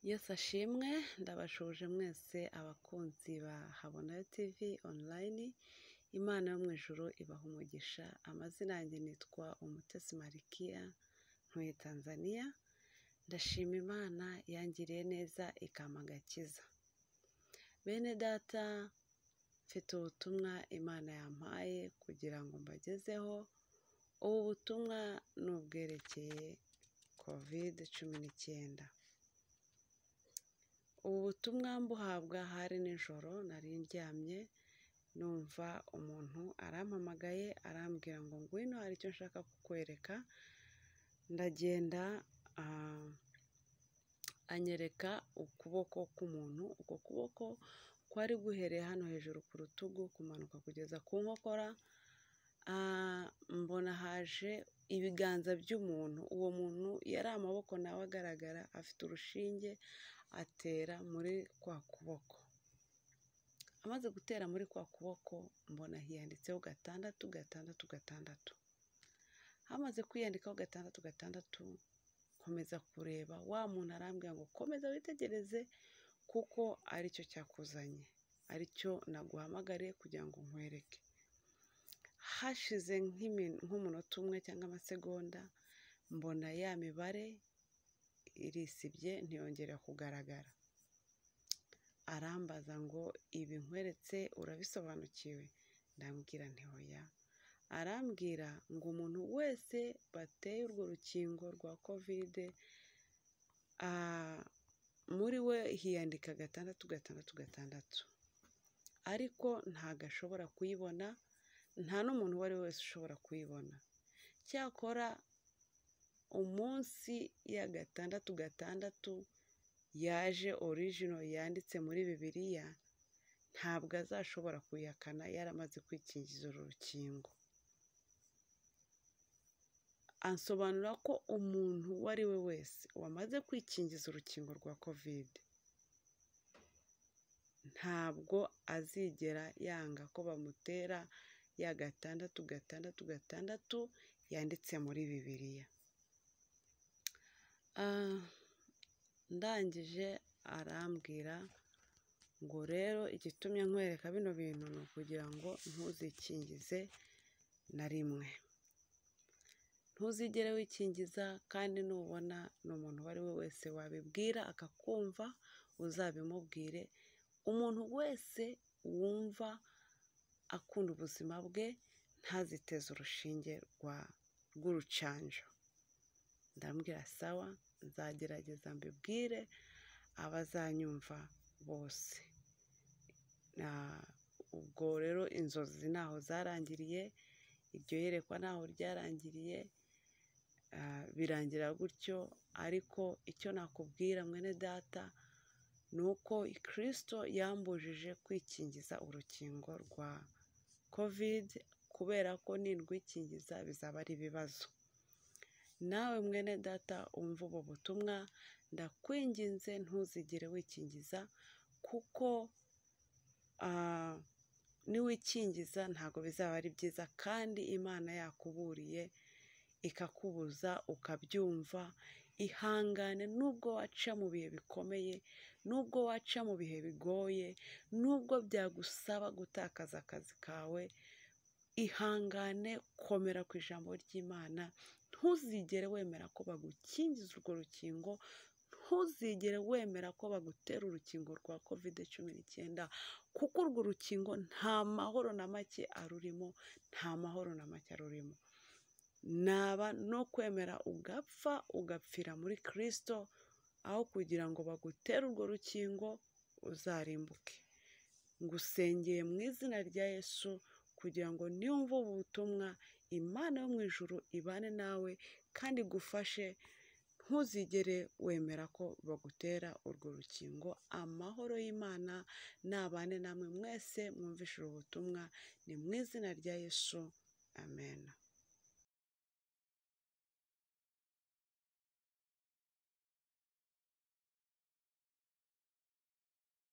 Yesu ashimwe, ndabashuje mwese abakunzi ba Habonayo TV online, Imana yo mu ijuru ibaha umugisha. Amazina yanjye nitwa Umutesi Marikiya, ntuye Tanzania. Ndashima Imana yangiriye neza ikampa agakiza. Bene data, mfite ubutumwa Imana yampaye kugira ngo mbagezeho. Ubu butumwa ni ubwerekeye Covid-19. Ubu butumwa mbuhabwa hari nijoro, nari ndyamye numva umuntu arampamagaye arambwira ngo ngwino hari icyo nshaka kukwereka. Ndagenda anyereka ukuboko k'umuntu. Uko kuboko kwari guhereye hano hejuru ku rutugu kumanuka kugeza ku nkokora. Mbona haje ibiganza by'umuntu. Uwo muntu yari amaboko nawe agaragara, afite urushinge atera muri kwa kuboko. Amaze gutera muri kwa kuboko mbona hiyanditseho 6 6 6. Hamaze kwiyandikaho 6 6, nkomeza kureba. Wa muntu arambwira ngo komeza witegereze kuko aricyo cyakuzanye, aricyo naguhamagariye kugira ngo nkwereke. Hashize nk'umunota umwe cyangwa amasegonda, mbona ya mibare irisibye ntiyongera kugaragara. Arambaza ngo ibi nkweretse urabisobanukiwe? Ndambwira nti oya. Arambwira ngo umuntu wese bateye urwo rukingo rwa Covid, muri we hiyandika 6 6 6, ariko ntago ashobora kuyibona, nta n'umuntu uwo ari we wese ushobora kuyibona. Cyakora umunsi ya 6 6 yaje original yanditse muri Bibiliya, ntabwo azashobora kuyihakana yaramaze kwikingiza uru rukingo. Ansobanura ko umuntu uwo ari we wese wamaze kwikingiza urukingo rwa Covid ntabwo azigera yanga ko bamutera ya 6 6 6 yanditse muri Bibiliya. Ndangije arambwira ngo rero igitumye nkwereka bino bintu ni ukugira ngo ntuzikingize na rimwe, ntuzigere wikingiza, kandi nubona ni umuntu uwo ari we wese wabibwira akakumva uzabimubwire. Umuntu wese wumva akunda ubuzima bwe ntaziteze urushinge rw'urucanjo. Ndambwira sawa, nzagerageza mbibwire abazanyumva bose. Ubwo rero inzozi ntaho zarangiriye, iryo yerekwa ntaho ryarangiriye, birangira gutyo. Ariko icyo nakubwira mwene data ni uko Kristo yambujije kwikingiza urukingo rwa Covid, kubera ko nindwikingiza bizaba ari ibibazo. Nawe mwene data umva ubu butumwa, ndakwinginze ntuzigere wikingiza, kuko niwikingiza ntabwo bizaba ari byiza, kandi Imana yakuburiye ikakubuza ukabyumva. Ihangane nubwo waca mu bihe bikomeye, nubwo waca mu bihe bigoye, nubwo byagusaba gutakaza akazi kawe, ihangane, komera ku ijambo ry'Imana. Ntuzigere wemera ko bagukingiza urwo rukingo, ntuzigere wemera ko bagutera urukingo rwa Covid-19, kuko urwo rukingo nta mahoro na make arurimo, nta mahoro na make arurimo. Naba no kwemera ugapfa, ugapfira muri Kristo, aho kugira ngo bagutere urwo rukingo uzarimbuke. Ngusengeye mu izina rya Yesu kugira ngo niwumva ubu butumwa, Imana yo mu ijuru ibane nawe kandi igufashe, ntuzigere wemera ko bagutera urwo rukingo. Amahoro y'Imana nabane namwe mwese mwumvishije ubu butumwa, ni mu izina rya Yesu, amen.